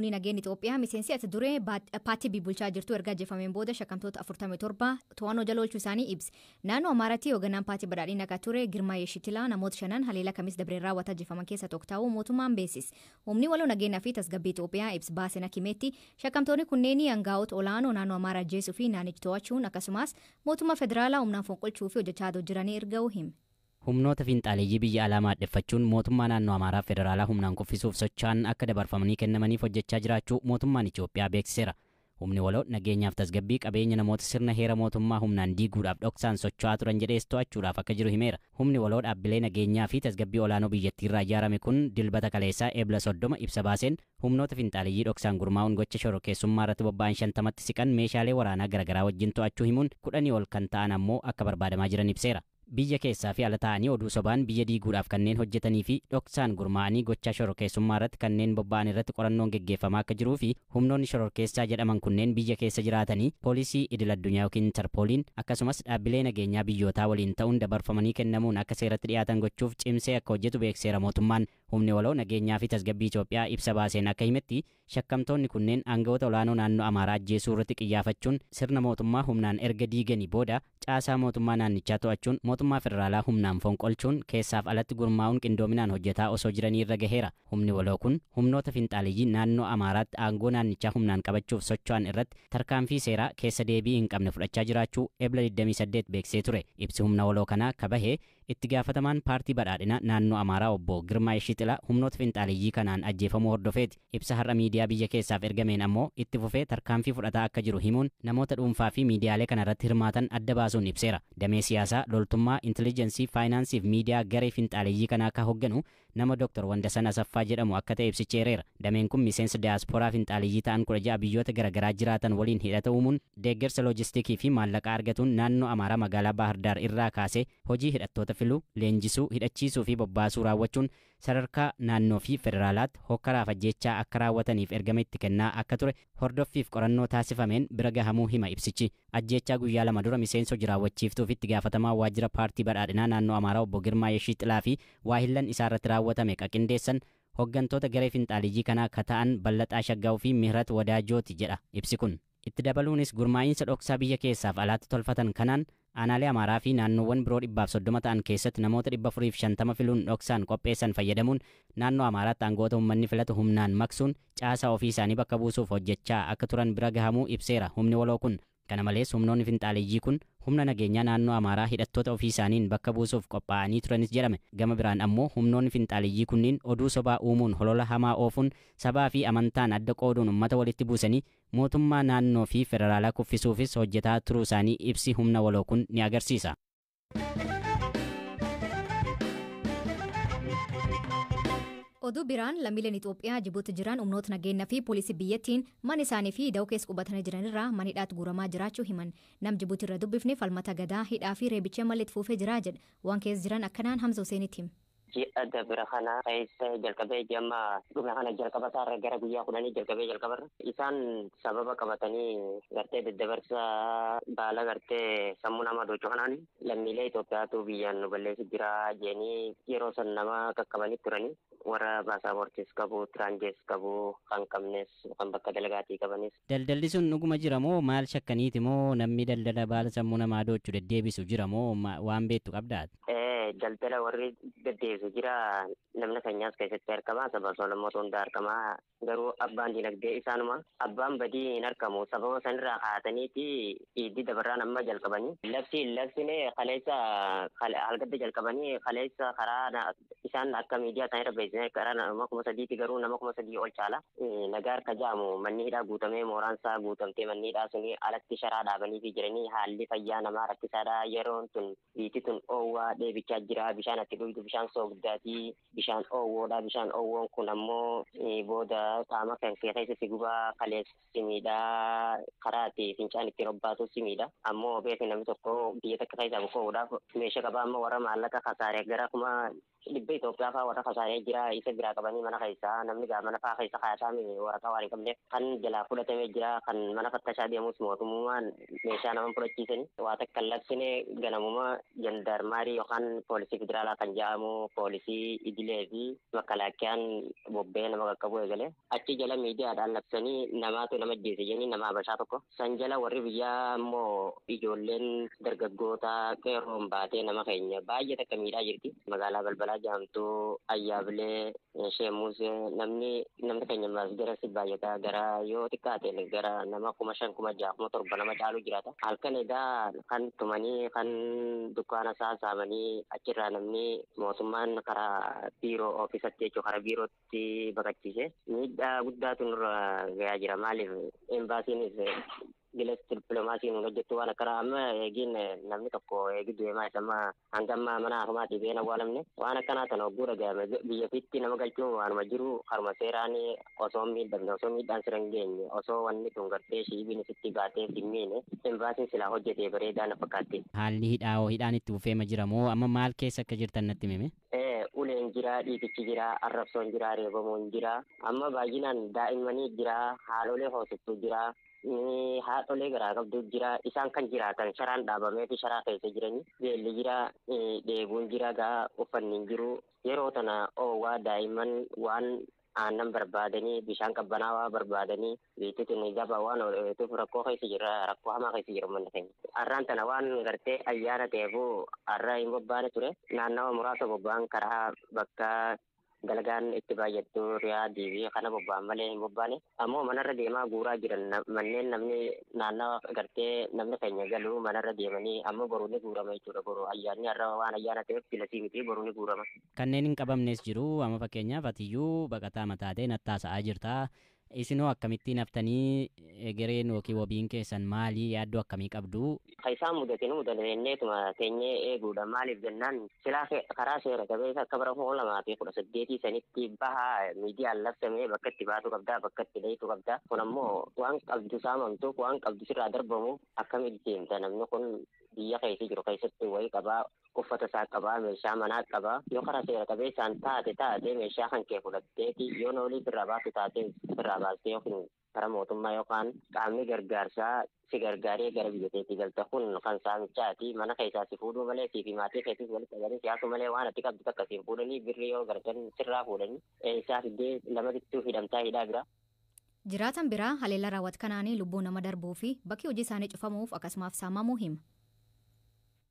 Humnoonni nageenya Itoophiyaa miseensi ati duree paartii bulchaa jirtu erga ajjeefameen booda shakkamtoota 47 to'annoo jala oolchuu isaanii ibse. Naannoo Amaaraatti hoogganaan paartii badhaadhinaa akka ture Girmaa Yeshitilaa namoota shanan haleela kamis dabreen raawwata ajjeefaman keessaa tokko ta'uu mootummaan beeksise. Humni waloo nageenyaa fi tasgabbii Itoophiyaa ibsa baaseen akka himetti shakkamtoonni kunneen aangaa'ota olaanoo naannoo Amaaraa ajjeesuu fi naannicha to'achuun akkasumas mootummaa federaalaa humnaan fonqolchuu fi hojjechaa jiranii erga hime. Humnoota fiinxaaleeyyii biyya alaa maadheffachuun mootummaa naannoo Amaaraa federaalaa humnaan kuffisuuf socho'an akka dabarfamanii kennamaniif hojjechaa jiraachuu mootummaan Itoophiyaa beeksiseera. Humni waloo nageenyaaf tasgabbii qabeenya namoota sirna heera mootummaa humnaan diiguudhaaf dhoksaan socho'aa turan jedhees to'achuudhaaf akka jiru himeera. Humni waloo dhaabbilee nageenyaa fi tasgabbii olaanoo biyyattiirraa ijaarame kun dilbata kaleessaa Eebla 30 ibsa baaseen humnoota fiinxaaleeyyii dhoksaan gurmaa'uun gocha shororkeessummaa irratti bobba'an 50tti siqan meeshaalee waraanaa garaagaraa wajjin to'achuu himuun 10 ol kan ta'an ammoo akka barbaadamaa jiran ibseera. Biyya keessaa fi ala ta'anii oduu sobaan biyya diiguudhaaf kanneen hojjetanii fi dhoksaan gurmaa'anii gochaa shororkeessummaa irratti kanneen bobba'an irratti qorannoon geggeeffamaa akka jiruu fi humnoonni shororkeessaa jedhaman kunneen biyya keessa jiraatanii poolisii idil addunyaa yookiin intarpooliin akkasumas dhaabbilee nageenyaa biyyootaa waliin ta'uun dabarfamanii kennamuun akka seeratti dhiyaatan gochuuf cimsee akka hojjetu beekseera mootummaan. Humni waloo nageenyaa fi tasgabbii Itoophiyaa ibsa baaseen akka himetti shakkamtoonni kunneen aangawoota olaanoo naannoo Amaaraa ajjeesuu irratti qiyyaafachuun sirna mootummaa humnaan erga diiganii booda caasaa mootummaa naannichaa to'achuun mootummaa federaalaa humnaan fonqolchuun keessaaf alatti gurmaa'uun qindoominaan hojjetaa osoo jiranii irra gaheera. Humni waloo kun humnoota fiinxaaleeyyii naannoo Amaaraatti aangoo naannichaa humnaan qabachuuf socho'an irratti tarkaanfii seeraa keessa deebii hin qabne fudhachaa jiraachuu Eebla 28 beeksisee ture. Ibsi humna waloo kanaa kabahee itti gaafatamaan paartii badhaadhinaa naannoo Amaaraa obbo Girmaa Yeshixilaa humnoota fiinxaaleeyyii kanaan ajjeefamuu hordofeeti. Ibsa har'a miidiyaa biyya keessaaf ergameen ammoo itti fufee tarkaanfii fudhataa akka jiru himuun namoota dhuunfaa fi miidiyaalee kanarratti hirmaatan adda baasuun ibseera. Damee siyaasaa, loltummaa, intelligensii, faayinaansii fi miidiyaa garee fiinxaaleeyyii kanaa akka hoogganu nama Dr. Wandasan Asaffaa jedhamu akka ta'e ibsicheereera. Dameen kun miseensa diyaasporaa fiinxaaleeyyii ta'an 16 biyyoota garaagaraa jiraatan waliin hidhata uumuun deeggarsa loojistikii fi maallaqaa argatuun naannoo Amaaraa magaalaa Baahirdaar irraa kaasee hojii hidhattoota filuu, leenjisuu, hidhachiisuu fi bobbaasuu raawwachuun sadarkaa naannoo fi federaalaatti hokkaraaf ajjeechaa akka raawwataniif ergama itti kennaa akka ture hordoffiif qorannoo taasifameen bira gahamuu hima ibsichi. Ajjeechaa guyyaa lama dura miseensa hojii raawwachiiftuuf itti gaafatamaa waajjira paartii badhaadhinaa naannoo Amaaraa obbo Girmaa Yeshixilaa fi waahillan isaarratti raawwatame qaqindeessan hooggantoota garee fiinxaaleeyyii kanaa akka ta'an Ballaxaa Shaggaa'uu fi Mihrat Wadaajooti jedha ibsi kun. Itti dabaluunis gurmaa'iinsa dhoksaa biyya keessaaf alaatti tolfatan kanaan aanaalee Amaaraa fi naannoowwan biroo 130 ta'an keessatti namoota 450 filuun dhoksaan qopheessan fayyadamuun naannoo Amaaraatti aangoota uummanni filatu humnaan maqsuun caasaa ofii isaanii bakka buusuuf hojjechaa akka turan bira gahamuu ibseera humni waloo kun. Kana malees humnoonni fiinxaaleeyyii kun humna nageenyaa naannoo Amaaraa hidhattoota ofii isaaniin bakka buusuuf qophaa'anii turanis jedhame. Gama biraan ammoo humnoonni fiinxaaleeyyii kunniin oduu sobaa uumuun holola hamaa oofuun sabaa fi amantaan adda qooduun uummata walitti buusanii mootummaa naannoo fi federaalaa kuffisuufis hojjetaa turuu isaanii ibsi humna waloo kun ni agarsiisa. Oduu biraan lammiileen Itoophiyaa Jibuuti jiran humnoota nageenyaa fi poolisii biyyattiin mana isaanii fi da'oo keessa qubatanii jiranirraa mana hidhaatti guuramaa jiraachuu himan. Nam Jibuuti irra dubbifne falmata gadaa hidhaa fi reebicha malee itti fufee jiraa jedha. Waan keessa jiran akkanaan Hamza Huseenitti hima. Ji'a dabra kana keessa jalqabee ji'a dhuma kana jalqaba isaarra gara guyyaa 10 jalqabee jalqabarra isaan sababa qabatanii gartee daddabarsa baala gartee sammuu namaa dochoo kanaan lammiilee Itoophiyaatu biyyaan nu balleessu jira jedhanii yeroo san nama qaqqabanii turanii warra baasaboortis qabu, tiraanjees qabu, kan qabnes, kan bakka dalagaatii qabanis. Daldalli sun dhuguma jira moo maal shakkaniiti moo namni daldala baala sammuu namaa doochu deddeebisu jira moo waan beektu qabdaa? Daldala warri deddeebisu jira, namni keenyaas keessatti argama, saba Solomoota hunda argama. Garuu abbaan dinagdee isaanuma abbaan badii hin argamu sababa sanirraa kaataniiti iddii dabarraan amma jalqabanii labsi labsine kaleessa halgadda jalqabanii kaleessa karaa isaan akka miidiyaa isaanii beeksisanii karaa nama 3,000 garuu nama 3,000 ol caala nagaa harka jaamu manni hidhaa guutamee mooraan isaa guutamtee manni hidhaa suni alatti sharaa dhaabanii fi jiranii haalli fayyaa namaa rakkisaadha. Yeroon tun biitti tun oowwaa dheebichaa jira, bishaan atti dhugdu bishaan soogdaatii, bishaan oowwoodha. Bishaan oowwoon kun ammoo booda qaama kan keessa si gubaa kaleessi miidhaa karaa itti fincaan ittiin obbaatu si miidha. Ammoo beekni namni tokko biyya takka keessaa buqqa'uudhaaf meeshaa qabaa amma warra maallaqa kasaaree gara Dhibba Itoophiyaa fa'aa warra kasaaree jira. Isa biraa qabanii mana keessaa namni gaa mana fa'aa keessa kaasaa waraqaa waan hin qabneef kan jalaa fudhatamee jira. Kan mana fattashaa deemus mootummaan meeshaa nama fudhachiisanii waa takka labsine ganamuma jandarmaarii yookaan poolisii federaalaa kan jedhamu poolisii idilee fi makalaakkiyaan bobbee nama qaqqabu eegale. Achi jala miidiyaadhaan labsanii namaatu nama ajjeese jedhanii nama Habashaa tokko. San jala warri biyyaa immoo ijoolleen dargaggoota qeerroon baatee nama keenya baay'ee takka miidhaa jirti. Magaalaa balbalaa jedhamtu Ayyaabilee Sheemuusee namni keenya gara si baay'ata gara yoo xiqqaate gara nama 5,000 6,000 7,000 nama caalu jiraata. Halkan egaa kan tumanii kan dukkaana isaa saamanii achirraa namni mootummaan karaa biiroo ofiisatti jechuun karaa biirootti baqachiise miidhaa guddaatu nurra gahaa jira. Maaliif embaasiinis gilas dippiloomaasiin hojjettu waan akkana amma eegiin namni tokko eegi deemaa isa amma hanga ammaa mana hakumaatii been awwaalamne waan akkanaa tana hogguu dhagahame biyya ofiitti nama galchuun waanuma jiru haruma seeraan osoo miidhamne osoo miidhaan sira hin geenye osoo wanni tun gartee shiibiin sitti baatee hin miine embaasiin silaa hojjetee bareedaa na fakkaatti. Haalli hidhaa hoo hidhaan itti fufeema jira moo amma maal keessa akka jirtan natti himi? Uleen jira, dhiitichi jira, arrabsoon jira, reebamuun jira. Amma baay'inaan daa'immanii jira, haadholee hoosiftuu jira, haadholee garaa qabdu jira. Isaan kan jiraatan sharaan dhaabamee fi sharaa keessa jiranii. Beelli jira, dheebuun jira, gaa uffanni hin jiru. Yeroo tana oowwaa daa'imman waan aannan barbaadanii bishaan qabbanaawaa barbaadanii biituutiin gabaa waan ooltuuf rakkoo keessa jira, rakkoo hamaa keessa jira uummanni keenya. Har'aan tana waan gartee ayyaana ta'eefuu har'a hin bobbaane ture. Naannawa muraasa bobba'an karaa bakka dalagaan itti baay'attu Riyaadii fi kana bobba'an malee hin bobbaane. Ammoo manarra deemaa guuraa jiran manneen namni naannawa gartee namni keenya galu manarra deemanii ammoo boruu ni guurama jechuudha. Boruu ayyaanni har'a waan ayyaana ta'eef filasii miti boruu ni guurama. Kanneen hin qabamnes jiru amma fakkeenyaaf atiyyuu baqataa mataatee nattaasaa jirta. Isinoo akkamittiin haftanii egereen yookiin wabiin keessan maali yaaddoo akkamii qabdu? Isaan mudate nu mudate jenneetuma teenyee eeguudha. Maaliif jennaan silaa karaa seera qabeessa akka bara 2018 sanitti bahaa miidiyaan labsamee bakka itti baatu qabdaa bakka itti dhahitu qabdaa. Kun ammoo waan qabdu saamamtuuf waan qabdu sirraa darbamuuf akkamitti deemta namni kun biyya keessa jiru keessatti wayii qabaa uffata isaa qabaa meeshaa manaa qabaa yoo karaa seera qabeessaan taate meeshaa kan kee fudhatteeti yoo noolii sirraa baatu taate sirraa baastee yookiin karaa mootummaa yookaan qaamni gargaarsaa si gargaaree gara biyya keetti galta kun kan saamichaati mana keessaa si fuudhuu malee sii fi maatii keetis walitti qabanii siyaasuu malee waan ati qabdu takka siin fuudhanii birrii yoo gartan sirraa fuudhanii isaa fiddee lama gittuu hidhamtaa hidhaa bira. Jiraatan biraa haleellaa raawwat kanaanii lubbuu nama darbuu fi bakki hojii isaanii cufamuuf akkasumaaf saamamuu hima.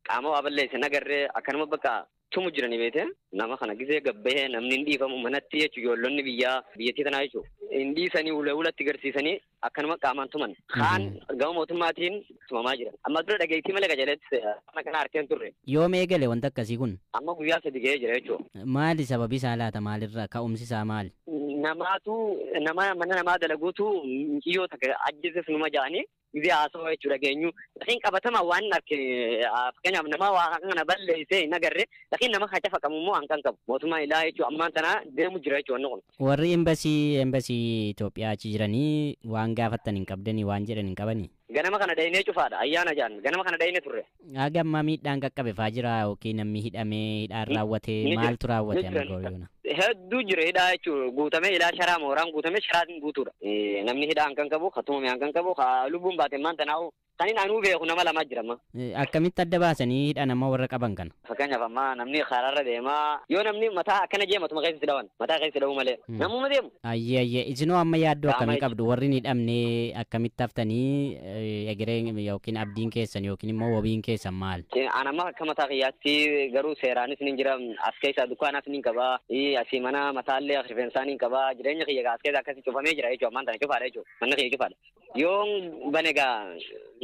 Qaama waa balleesse nagarree akkanuma bakka tumu jiranii beete nama kana gisee gabbahee namni hin dhiifamu manatti jechuun ijoollonni biyyaa biyyattii tanaa jechuun hin dhiisanii ulee ulatti garsiisanii akkanuma qaamaan tuman. Kaan gama mootummaatiin tumamaa jiran. Amma dura dhageettii malee qajaleetti kana kana harkeen turre. Yoom eegale wanta akkasii kun? Amma guyyaa 3 ga'ee jira jechuudha. Maali sababi isaa laata maalirra ka'umsi isaa maali? Namaatu nama mana namaa dalaguutu mijiyyoo takka ajjeesas numa ja'anii gisee haasawaa jechuudha geenyu. Lakin qabatama waan arge fakkeenyaaf nama waa kana balleessee hin agarre lakin nama haca faqamu immoo hanqan qabu. Mootummaan ilaa jechuudha ammaan tana deemu jira jechuudha wanni kun. Warri embasii Itoophiyaa achi jiranii waan gaafattan hin qabdanii waan jedhan hin qabanii? Ganama kana dhayinee cufaadha ayyaana jaan ganama kana dhayinee turre. Haga ammaa miidhaan qaqqabe faa jira yookiin namni hidhamee hidhaan raawwate maaltu raawwate amma goyoona? Hedduu jira hidhaa jechuudha guutamee hidhaa sharaa mooraan guutamee sharaatiin guutuudha. Namni hidhaa hanqan qabu ka tumame hanqan qabu ka lubbuun baate maan tanaa'u kan inni anuu beeku nama lama jira amma. Akkamitti adda baasanii hidha nama warra qaban kana? Fakkeenyaaf amma namni karaarra deemaa yoo namni mataa akkana jee matuma keessatti dhawan mataa keessatti dhawuu malee namuma deemu. Ayyee isinoo amma yaaddoo akkamii qabdu warri hin hidhamne akkamitti haftanii egereen yookiin abdiin keessan yookiin immoo wabiin keessan maal? An amma akka mataa kiyyaatti garuu seeraanis ni jira as keessaa dukkaanaas ni qabaa asii mana mataallee rifeensaa ni qabaa jireenya kiyya as keessa akkasii cufamee jira jechuudha ammaan tana cufaadha jechuudha manni kiyya cufaadha. Yoon bane gaa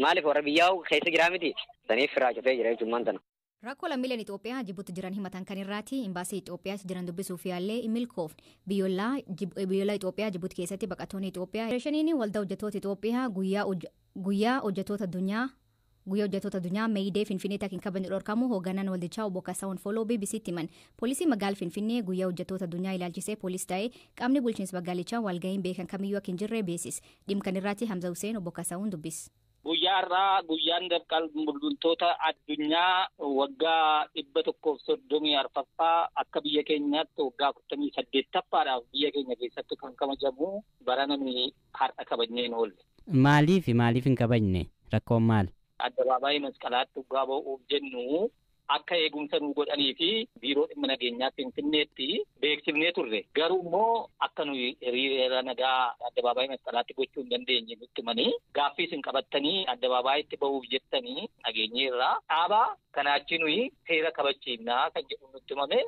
maaliif warra biyyaa keessa jiraa miti saniif firaa cufee jira jechuudha ammaan tana. Rakkoo lammiileen Itoophiyaa Jibuuti jiran himatan kan irraati imbaasii Itoophiyaa jiran dubbisuuf yaallee milkoofne biyyoolaa Itoophiyaa Jibuuti keessatti baqattoonni Itoophiyaa shaniin waldaa hojjettoota Itoophiyaa guyyaa hojjettoota addunyaa Meeyidee Finfinnee takka hin kabajne dhorkamu hoogganaan waldichaa obbo Kasaawun Foloo BBCtti himan. Poolisii magaalaa Finfinnee guyyaa hojjettoota addunyaa ilaalchisee poolis ta'ee qaamni bulchiinsa magaalichaa walga'iin beekan kamiyyuu akka hin jirre beeksise. Dhimma kan irraati Hamza Hussein obbo Kasaawun dubbise. Guyyaa har'aa guyyaan dafqaan bultoota addunyaa waggaa 134ffaa akka biyya keenyaatti waggaa 48ffaadhaaf biyya keenya keessatti kan kabajamu barananii har'a kabajneen oolle. Maaliif hin kabajne? Rakkoon maal? Addabaabaayii masqalaatti dhugaa ba'uuf jennu akka eegumsa nuu godhanii fi biiroo dhimma nageenyaa Finfinneetti beeksifnee turre. Garuu immoo akka nuyi hiriira nagaa addabaabaayii masqalaatti gochuu hin dandeenye nutti himanii gaaffii isin qabattanii addabaabaayitti ba'uuf jettanii dhageenyeerraa dhaabaa kanaachi nuyi seera kabachiifnaa kan jedhu nutti himame.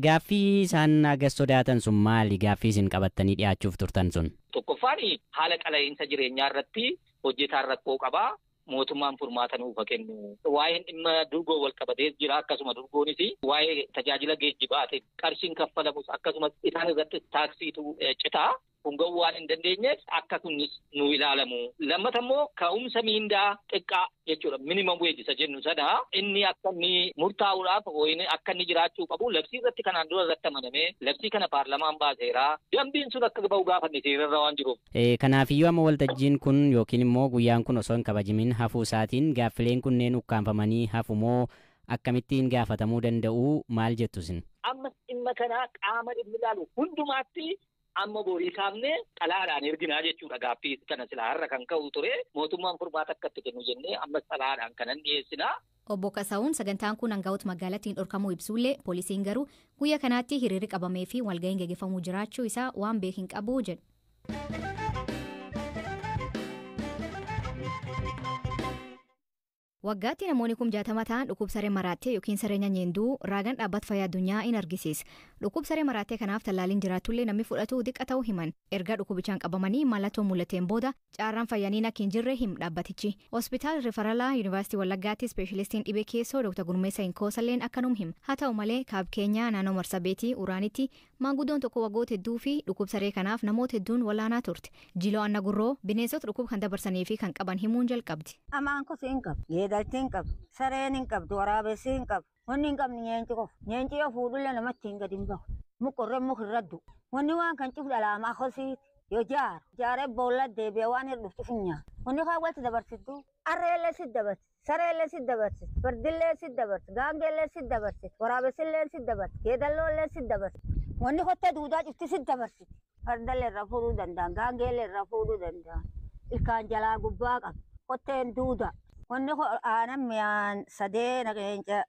Gaaffii isaan hagas sodaatan sun maali? Gaaffii isin qabattanii dhiyaachuuf turtan sun? Tokkoffaan haala qala'iinsa jireenyaa irratti hojjetaan rakkoo qabaa. Mootummaan furmaata nuuf haa kennu. Waa'een dhimma durgoo wal qabatee jira. Akkasuma durgoonis waa'ee tajaajila geejjibaatiin qarshiin kaffalamus akkasumas isaan irratti taaksiitu citaa. Kun ga'uu waan hin dandeenyeef akka kunis nu ilaalamu. Lammata immoo ka'umsa miindaa xiqqaa jechuudha. Minimum wage isa jennu sana inni akka inni murtaa'uudhaaf akka inni jiraachuu qabu labsii irratti kanaan dura irratti amanamee labsii kana paarlamaan baaseera. Dambiin sun akka ba'u gaafanne seerarra waan jiruuf. Kanaafiyyuu amma waltajjiin kun yookiin immoo guyyaan kun osoo hin kabajamin hafuu isaatiin gaaffileen kunneen ukkaanfamanii hafu moo akkamittiin gaafatamuu danda'u maal jettu isin? Amma dhimma kana qaama dhimmi ilaalu hundumaatti amma borii kaafnee xalayaadhaan erginaa jechuudha. Gaaffii kana silaa har'a kan ka'u ture mootummaan furmaata akka itti kennu jennee ammas xalayaadhaan kanan dhiyeessinaa. Obbo Kasaawun sagantaan kun hangafoota magaalattiin dhorkamuu ibsullee poolisiin garuu guyyaa kanaatti hiriirri qabamee fi walga'iin gaggeeffamuu jiraachuu isaa waan beek hin qabu jedhu. Waggaatti namoonni 60,000 ta'an dhukkuba saree maraattee yookiin saree nyaanyenduu raagan dhaabbata fayyaa addunyaa in argisiisa. Dhukkuba saree maraattee kanaaf tallaaliin jiraatullee namni fudhatu xiqqa ta'uu himan. Erga dhukkubichaan qabamanii mallattoo mul'ateen booda carraan fayyaniin akka hin jirre him dhaabbatichi. Hospitaal Rifaralaa Yuunivarsiitii Wallaggaatti ispeeshalistiin dhibee keessoo Dr. Gurmeessa Inkoosalleen akkanum hima. Haa ta'u malee kaab keenyaa naannoo Marsabeetii Uraanitti maanguddoon tokko waggoota hedduu fi dhukkuba saree kanaaf namoota hedduun walaanaa turte. Jiloo Anna Gurroo bineensota dhukkuba kan dabarsanii fi kan qaban himuun jalqabdi. Amaan kosii hin qabu. Yeedaltii hin qabu. Sareen hin qabdu. Waraabessi hin qabu. Wanni hin qabne nyeenci qofa. Nyeenci yoo fuudhullee namatti hin gadi hin bahu. Mukorreen muka irra du'u. Wanni waan kan cufu dhalaamaa kosiiti. Yoo jaaru. Jaaree boolla deebi'ee waan hir'iftu finyaa. Wanni kaan walitti dabarsittu. Harreellee si dabarsi. Sareellee si dabarsi. Fardillee si dabarsi. Gaangeellee si dabarsi. Waraabessillee si dabarsi. Yeedalloollee si dabarsi. Wanni kottee duudaa cufti si dabarsiti. Fardallee irra fuudhuu danda'an. Gaangeellee irra fuudhuu danda'an. Ilkaan jalaa gubbaa qaba. Kotteen duudaa. Wanni aanan mi'aan sadee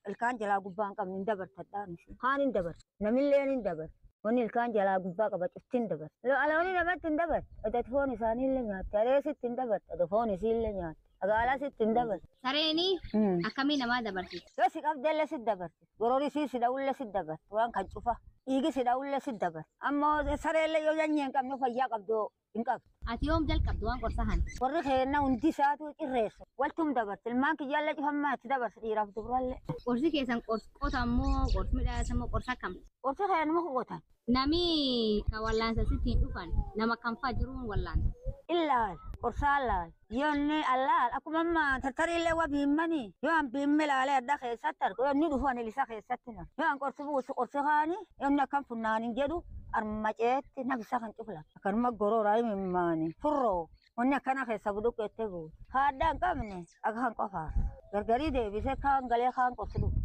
ilkaan jalaa gubbaa hin qabne hin dabartadhaan. Kaan hin dabarsu. Namilleen hin dabarsu. Wanni ilkaan jalaa gubbaa qaba cufti hin dabarsu. Looni namatti hin dabarsu. Odati foon isaaniillee nyaatti. Areesitti hin dabarsu. Odati foon isiillee nyaatti. Agaalaasitti hin dabarsu. Sareeni akkamii namaa dabarsiti? Yoo si qabdellee si dabarsi. Gorori si dha'ullee si dabarsi. Waan kan cufa. Dhiigi si dha'ullee si dabarsi. Ammoo sareellee yoo nyaanyee hin qabne fayyaa qabdu hin qabdu. Ati yoom jalqabdu waan qorsa kana? Warri keenya hundi isaatu cirreessa. Waltum dabarsi. Ilmaan kiyyaallee cufammaa itti dabarsi dhiiraaf dubrallee. Qorsi keessan qorsi qota ammoo qorsi midhaas ammoo qorsa akkam? Qorsi keenya muka qotan. Nami ka wallaansa sitti hin dhufan nama kam fa'aa jiruun wallaansa? Illaal qorsaan laal yoonni allaal akkuma amma tattariillee waa biimmanii yoo an biimme laalee adda keessatti argu yoonni dhufu ani lisa keessatti na yoo an qorsi buusu qorsi kaani yoonni akkam funnaanin jedhu armaceetti nafisa kan cufla akkanuma gorooraa himimmaani furroo wanni akkana keessa buduqqeettee buutu haadda hin qabne akka kan qofaas gargarii deebisee kaan galee kaan qorsi dhufu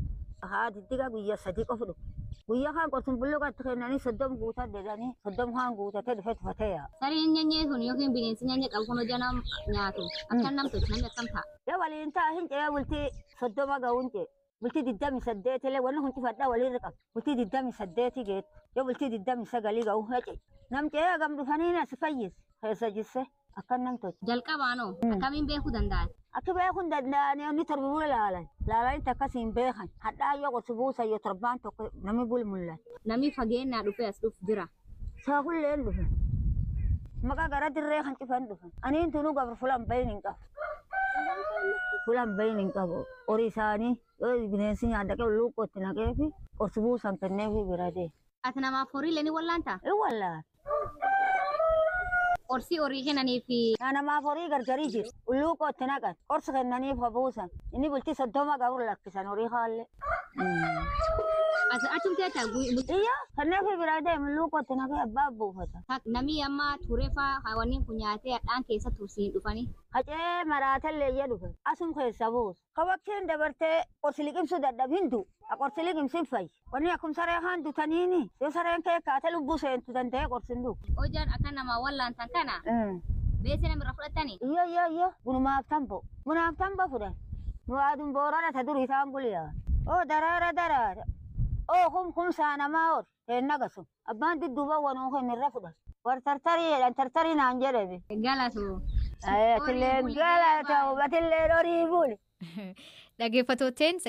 haa diddiga guyyaa 3 qofa dhufu. Guyyaa kaan qorsuun bulluqatti kennanii 30 guutaa jedhanii 30 kaan guutatee dhufee tufatee yaa. Sareen nyaanyee sun yookiin bineensi nyaanyee qabu kun hojii nama nyaatu akkam namtolchi namni akkam ta'a? Yoo waliin ta'a hin ce'ee bultii 30 ga'uun ce'e. Bultii 28 illee wanni kun cufadhaa waliirra qaba. Bultii 28 geettu yoo bultii 29 ga'uun haa ce'e. Nam ce'ee hagam dhufanii as fayyise keessa jisse akkam namtolchi. Jalqabaanoo akkamiin beekuu danda'an? Akka beekuun danda'anii inni torba bula laalan. Laalanitti akkasiin beekan. Hadhaa yoo qorsi buusan yoo torbaan tokko namni bulu mul'ata. Namni fageenyaa dhufee as dhufu jira. Saakulleen dhufe. Maqaa gara dirree kan cufan dhufe. Aniin tunuu gabra fulaan bahin hin qabu. Fulaan bahin hin qabu. Horii isaanii yoo bineensi nyaata luuqqootti naqee fi qorsi buusan kenneefi bira deema. Ati namaaf horiilee ni wallaantaa? Ni wallaan. Qorsii horii kennanii fi. Namaaf horii gargarii jiru. Ulluuqootti naqan. Qorsi kennaniif habuusan. Inni bultii 30 qabu lakkisan horii haallee. Achum teetta. Iyyo kanneen fi biraa deemu luuqotti naqee abbaa buufata. Namni amma tureefaa wanni kun nyaatee hadhaan keessa tursiin dhufanii. Hacee maraatellee iyya dhufe asum keessa buusu. Kabakkiin dabartee qorsi liqimsuu dadhabin du'u. Qorsi liqimsin fayyi. Wanni akkum saree haan dutaniini yoo sareen kee kaate lubbuu seentu danda'ee qorsin du'u. Hojjaan akka namaa wallaantan kana beesee namirra fudhatanii. Iyyo iyyo iyyo bunumaaf tambo. Bunaaf tambo fudhan. Nu aduun boorana ta durii isaan guliyaa. Oo daraara daraara. Oo kum kum saanamaa ol. Teenna gasu. Abbaan dudduuba wanuu kennirra fudhan. War tartarii jedhan tartarii naan jedhame. Galatu. Atilleen galata atilleen horii buli. Dhaggeeffattootteen.